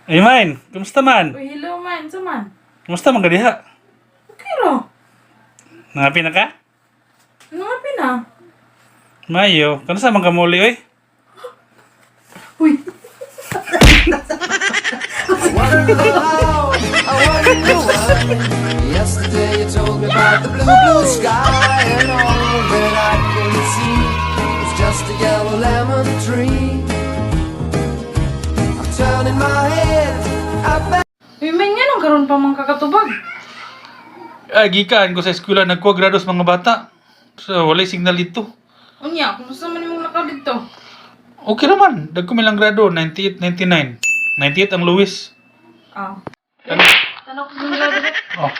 Ay man, kumusta man? Uy, hello man. Sa man? Kumusta man ka diha? Okay ro. Nangapi na ka? Ano nga pina? Mayo, kano sa man ka muli oy? Uy. Wonder how, I wonder why. Yesterday you told me about the blue, blue sky, and all that I can see is just a yellow lemon tree. I'm turning my head up and Uy, man nga nung karon pa man kakatubag. Ay, gikan ko sa eskwela, nagkuha grados mga bata. So, walay signal dito. Unya, kumusta man imong lakaw dito? Okay naman, dagko lang grado, 98, 99. 98 ang Luis. Ah. Ano? Tanong ko sa grado. Oh.